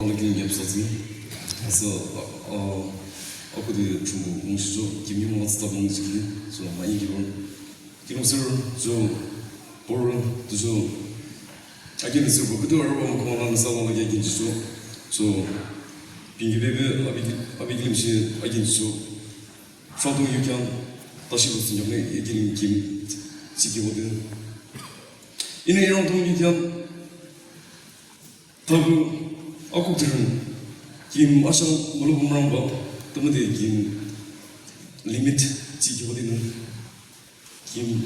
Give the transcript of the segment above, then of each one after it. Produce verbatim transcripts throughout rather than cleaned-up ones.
Alala kilim yapsa tsü. So, uh, uh, akhuhde Thrünpuh mungshichoh, kim nimung atsüta mungshichoh, so, ma ingi bor. Kilim sir, so, bor, tu so, akin sir, bor, kutu arübah mukhu mala nüsa alala ki akin chichoh. So, pinki bebe, abi, abi kilim shi akin chichoh. Shaltung yu khyang, tashi bu sinyakne, akin kim, siki bote. Ine irang tung yu khyang, Tabu, akuk thrün, kim ashang mulu bumrangba, tümüde kim limit chi kiwa dinü, kim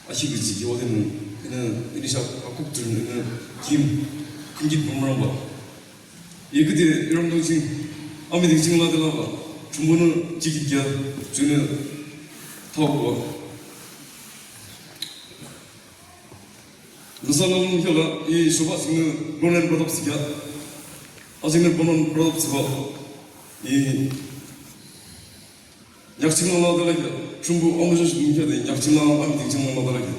ashi chi kiwa dinü, ina, ini shak akuk thrün, ina, kim, kungit bumrangba. Yekide iram dong ching, ami ding ching la de la ba, chumbunu chi kit kya, chunu tau ba. Nüsa la lung kya la, i shoba singnü Ronan Brothers kya. Asingnü Ronan Brothers ba. I nyak ching la la de la kya. Chumbu amu jus lung kya de, nyak ching la, ami ting ching la la de la kya.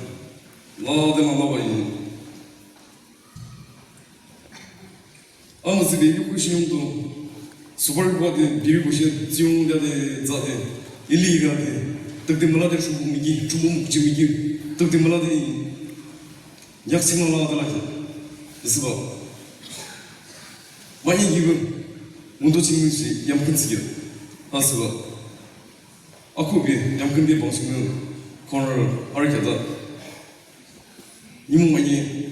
La de la la ba i. Ama zibe yuku shi yungdu. Subar kwa de, biri kwa shi, ziyong ya de, za de, ili ga de. Tuk de mala de chumbu miki, chumbu mukchi miki. Tuk de mala de, nyak sing la de la ke. Isiba. Ma yi gibe, mundo ching si, yam kin si ya. Asiba. Aku be, yam kin de bang sing, corner, ar kya da. Nimu ma yi.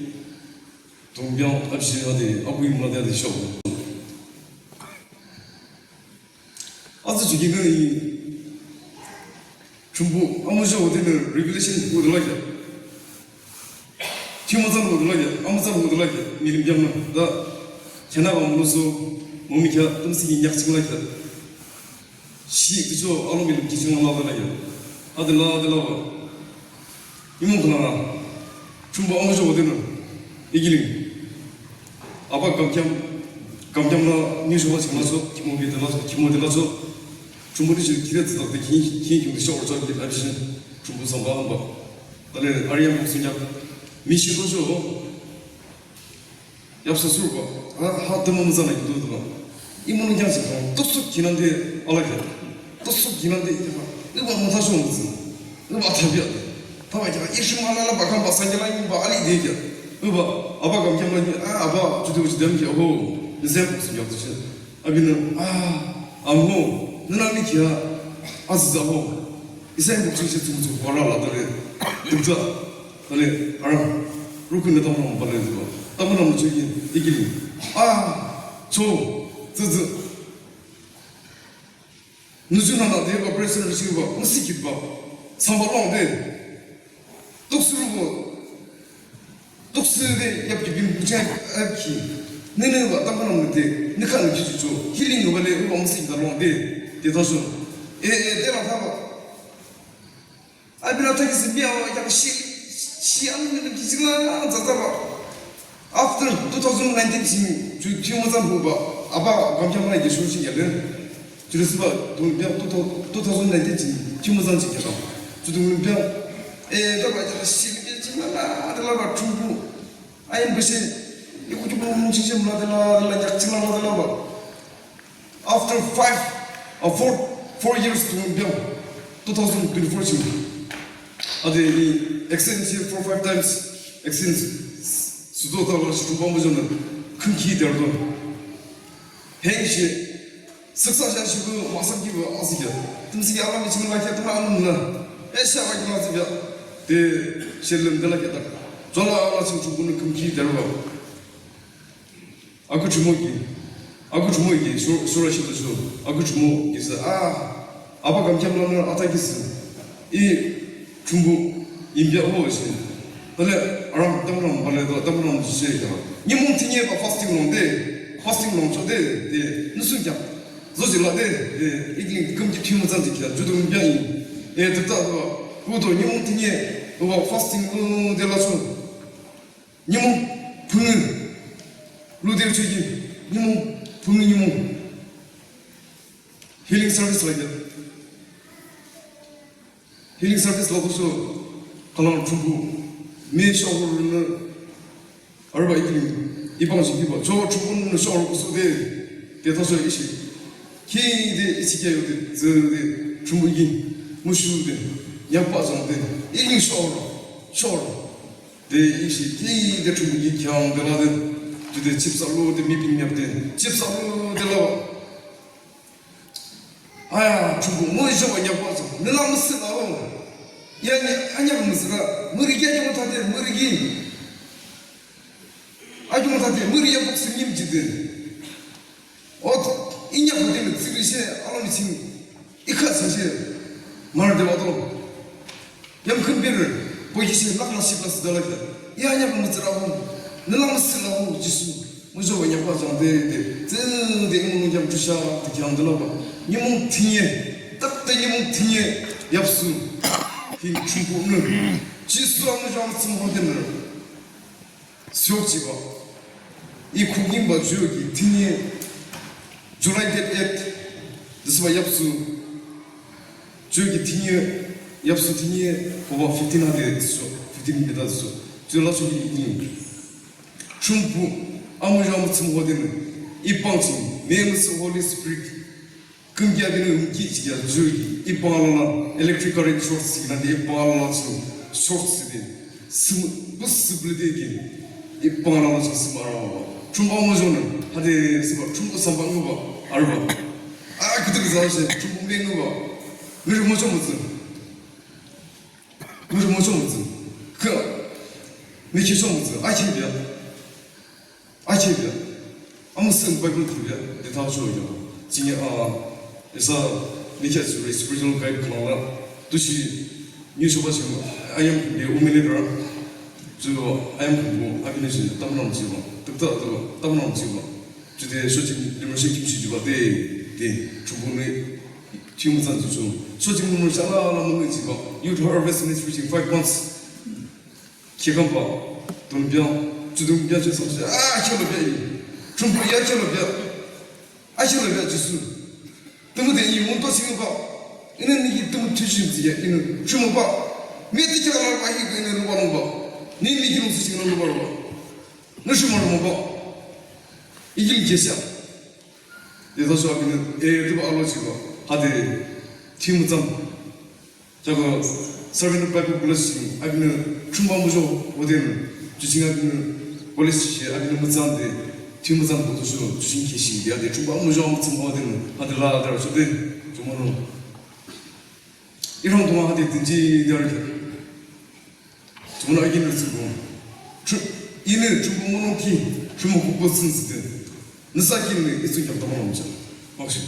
Tungbiang abshi ade, abu imla de ade shok. Azu chiki nani, chumbu, amu jo de ne revelation ko de la ya. Chimo zan ko de la ya, amu zan ko de la ya, ni lim biang na. Da, kena ba mu so, mu mi kya, tum si nyak sing la ya. Shi, kicho, alo mi lim kicho la de la ya. Ade la, ade la ba. Imong kena na, chumbu amu jo de na, ikiling. Aba kamkyam, kamkyam la, ni jo ba ching la so, kimo bi de la so, kimo de la so. Chumbu ni ji kire tsa de ki, ki, ki, so, so, ki, la, shi, chumbu samba, amba. Dale, ariam, sunya. Mi shi do jo. Yapsa surba, ha, ha, dema muzana ki duduma. Imu nung kyang sikong, tusuk kinande alakya. Tusuk kinande ikya. Iba mutasho muzi. Iba atabya. Taba kya, ishim alala bakam ba sangela imba ali de kya. Iba, aba kam kyang la, ah, aba, jude jude mi kya, ho. Nizem kusu kya kusu. Abina, ah, amho, nana mi kya, aziza ho. Isa imba kusu shi tsumu tsumu, wala la dale. Dukta. Tale, arang, rukun na tamang pale zuba. Tamang namu chuki, ikili. Ah, cho, zuzu. Nuju nana de ba, president rishi ba, musikit ba. Samba long de. Tuksu rubo. Tuksu de, yap ki bin kuchai, yap ki. Nene ba, tamang namu de, nika nuki chuchu. Healing ba le, ruba musikit ba long de. De tasu. Eh, eh, de la taba. Abina takisi miya wa ya shi, shi anu ni kisi la zaza ba. After two thousand nineteen ching, ju, ju mazan hu ba, aba, gam jam na ye shu shi ya le. Ju le si ba, tu ya, two thousand nineteen ching, ju mazan ching ya ba. Ju tu ya, eh, da ba ya shi ni ching la la, da la ba, chumbu. Ayin bese, yu kuju bu mung ching ching la, da la, da la, ya ching la, la, da la ba. After five, uh, four, four years to biang, two thousand twenty-four ching. Ade ni accident shi four, five times accident. Sudo ta la shi tuba mo jona, kung ki der do. Heng shi, saksa sha shi bu, masam ki bu, asi ya. Tum si ya la mi ching la kia, tum la anum la. E sha la ki la si ya. De, shi lem de la kia ta. Jola la ching tubu ni kung ki der ba. Aku chumo ki, aku chumo ki, su-, sura shi tu su, aku chumo ki sa, ah, aba kam kyam lam na ata ki sa, i chumbu, imbya ho shi. Tale, aram, tamram, bale do, tamram shi ya. Nimung tinye ba fasting long de, fasting long cho de, de, nusun kyam. Zo ji la de, de, ikli kum ki timu zan ji kya, judu imbya i. E, tata do, ku do, nimung tinye, ba fasting long de la su. Nimung phungu. Lude uche ki. Nimung phungu nimung. Healing service la ya. Healing service la kuso. Kalang chumbu. Me shawur na. Arba ikili. I pang ching kiba, cho Thrünpuhnü sho arüpü sode, de thachoh ishi. Ki de ishi kheahde, tsüde, Thrünpuh ki, mushude, yakbah thsangde, I ki sho arü, sho arü. De ishi, ki de Thrünpuh ki kheahde lade, jude chip salo de, mi pin yapde, chip salo de la. Aya, Thrünpuh, muzhobah yakbah thsang, nü la müsüh la o. Ya ni, anyap müsüh la, mürigi akyung thade, mürigi. Akyung thade, mürigi yakbah thsang yim jide. Ot, inyap thade, tsüri she, alami ching, ikha thsang she, mar de wa do. Yamkhün bir, bo ki she lak la ship la sida la kya. Ya anyap müsüh la o, nü la müsüh la o, Jisu. Muzhobah yakbah thsang de, de, tsüde imung yam jusha, de kyang de la ba. Nimung thünye, tak de nimung thünye, yapsu. Hi Thrünpuhnü. Jisu amuzhobah thsang ho de nü. Siyok jiba. I khuknim ba ju ki thünye, July date eight. This ba yapsu. Ju ki thünye, yapsu thünye, koba fifteen ha de so, fifteen mita so. Ju la so ki ni. Thrünpuh, amuzhobah thsang ho de nü, I pang ching, me müsüh Holy Spirit, kümki abinü ümki chikya ju ki, I pang alala, electric current short si, nade I pang alala ching, short si de, süm, bus sipli de ki, I pang alala ching süm arüba. Thrünpuh amuzhonü, hade süm ba, Thrünpuh samba nguba, arüba. A, kutu ki za she, Thrünpuh me nguba, ngürü mocho mütsü. Ngürü mocho mütsü. Kü. Miki cho mütsü. Akhibia. Akhibia. Amüsüh Bible thibia. De thachoh ya. Jingya a. Isa miki a tsüri spiritual guide khülang la. Tüsho. Nyi shoba ching. Ayam de umile dra. Ju ayam bu. Abinü ching. Tamnam ching. Tükta tükta. Tamnam ching. Jude, shochim limro she kimshuh jiba de, de, Thrünpuhnü, thiyumütsan ju cho. Shochim limro she alala münü jiba. Youth Harvest Ministry ching five months. Kekamba, donbia, ju donbia ju sangshi, a, khelobia i. Thrünpuh ya khelobia. A khelobia Jisu. Tümüde i wungto ching ba. Inü niki tümü thüshim jiya, inü. Shimo ba. Meti kela ba, i inü luba luba. Ni niki lungsi ching luba luba. Nü shimo luba. Igil jesa. Ye thachoh abinü, e, riba alo jiba. Hade, thiyumütsan. Jaga, Sarvendra Bible College, abinü, Thrünpuh amuzho, hodenü, ju ching abinü, college she, abinü mütsan de, thiyumütsan boto sho, ju ching keshi, de, hade, Thrünpuh amuzho mütsan hodenü, hade la, de, sho de, jumonü. Irang tuma hade, dinji, de, arke. Jumonü akin rütsübo. Thrü-, inü Thrünpuh mulong ki, Thrünpuh kukbo tsün tsüde. Nüsa kinü itsu kyak tamang amücha. Makshe.